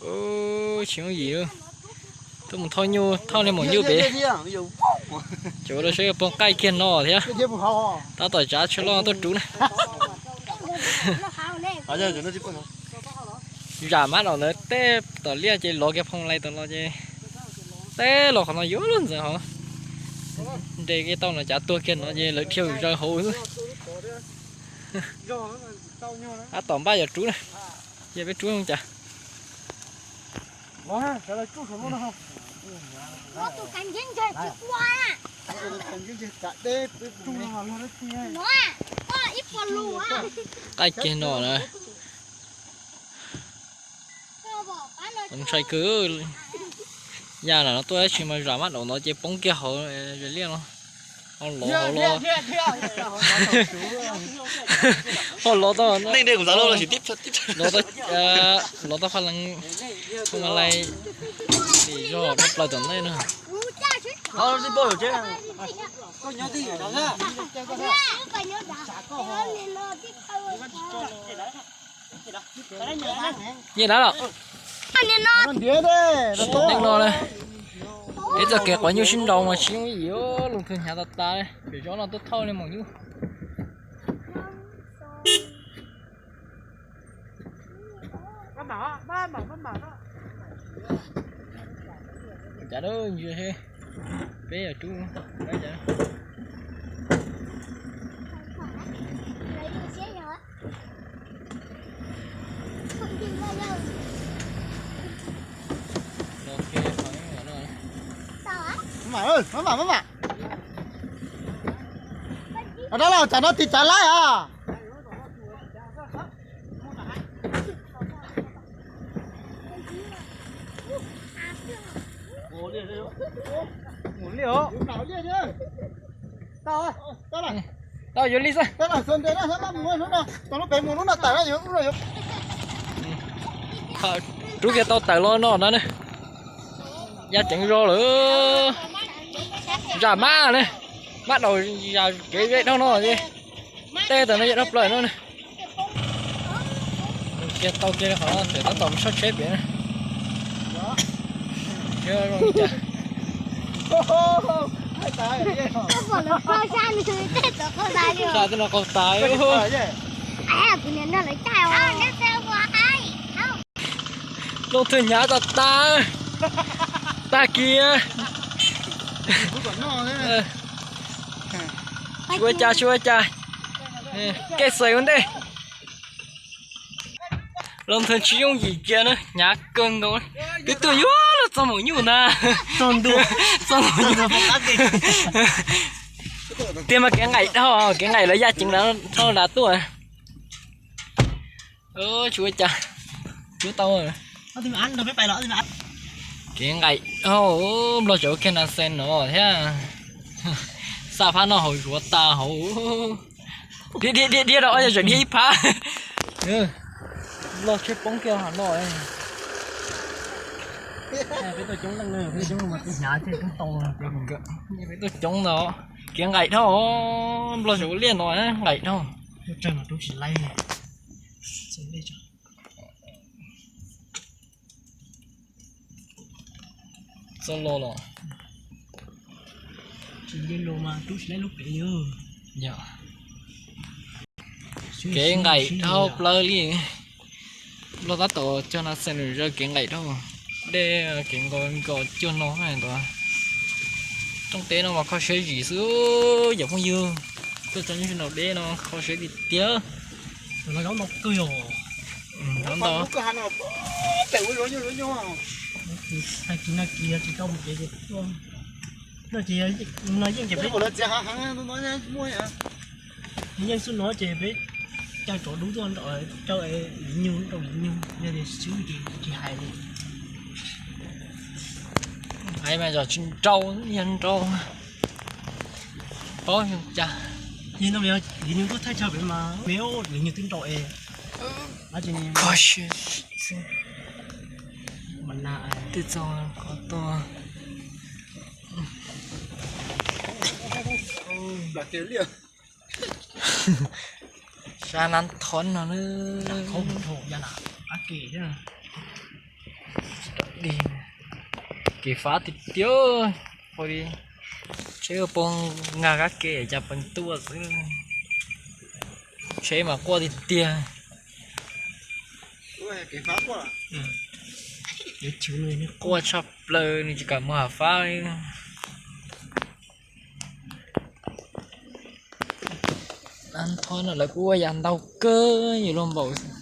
Tsis yooj yim, tuaj mus thauj nyuj, thauj niag maum nyuj pem. Cov lawv saib pob qaij kiag no thiab. Tab tom tsav tsheb loj tuaj rub na. Zam mab daum ntawd teb tom liaj ces lov kiag phoo lais tom los ces teb los qhov no yuav luag ntxeev hauv. Nres kiag tau no cav tuag kiag no ces lawv dhia zaws hauv xwb. Tab tom npaj yuav rub na, cia peb rub zoo cas. Qaij kiag no na. Ntshai kawg. Ya lam no tuaj ib tsis mas zam mab daum no ces poob kiag hauv liaj no. Ho lov hauv los, ho lov tau, lov tau, lov tau pha lees, ma lais, tim zog dhau plaws tom ntej na. Nyiaj dab los. Neej no na, peb txoj kev quav nyuj sib nraus mas tsis yooj yim, lub thwj hnyav tas tas li, pem zos no tuaj thauj li maum nyuj. Cas peb yog rub. Mab mam, mab mam, mab mam. Rov los tsam no tis tsav laib os. Tau, yuav li xwb. Rub kiag tau tawm los no na. Ya ceev zog lawm. Zam mab ne, mab daum zam kev zeb dhau no, tej tawm no yam dhau plaws no ne. Kiag tau kiag li qhov no ces tab tom sab tsheb pem na. Sab tej no qaug tas. Lub thwj hnyav tas tas. Tag kiag. Tsis ua cas, tsis ua cas. Kev xaws ua ntej. Lub thwj tsis yooj yim kiag na, hnyav kawg nkaus. Twb tuaj yuav luag txog maum nyuj ntag. Txog maum nyuj. Tiag mas kev nqaim dhau, kev nqaim lawv ya ceev lawv dhau nram tuaj. Tsis ua cas, rub tau. Kev nqaim dhau, Nplog tseem ua kiag nas xees no thiab. Xaj phab no hauv zuav tas hauv. Dhia dhia dhia dhia rau, yog tseem dhia ib phab. Nplog tsheb poob kiag hauv no. Peb tuaj coob ntawd, kev nqaim dhau, Nplog tseem ua liaj no nqaim dhau. Txoj lo los. Kev nqaim dhau plaws li. Nplog tab tom cog nas xees nws zaws kev nqaim dhau. Dej kev nkaus nkaus cuag no ntawd. Rooj teb no mas kho siab zim xwb yom phooj ywg. Tuaj txog nyob nraum deb no kho siab tiag tiag. Zaub ntau kawg os. Zaub ntau. Yeej xwb no ces peb caij tsov dub tuaj nram caw viv nyuj rau viv nyuj, yog tias swb ces tsis hais li. Hais mas zos tsis nrau, yog nrau paub zoo cas. Viv nyuj tuaj thaij chaw pem mas me viv nyuj twb nrau es. Kho siab xwb. Twb txog qhov tuaj. Sab nab thoob no na. Qhov dhau ya na, qab ke thiab. Kev fab tiag tiag, ua li tsheb ua poob nqa kab ke cas pees tuaj xwb. Tsheb mas quaj tiag tiag. Quaj tshaj plaws, nws tsis kam mus hav fab li. Dab ntho no lawv kuj ua yam ntau kawg, yus luag npaum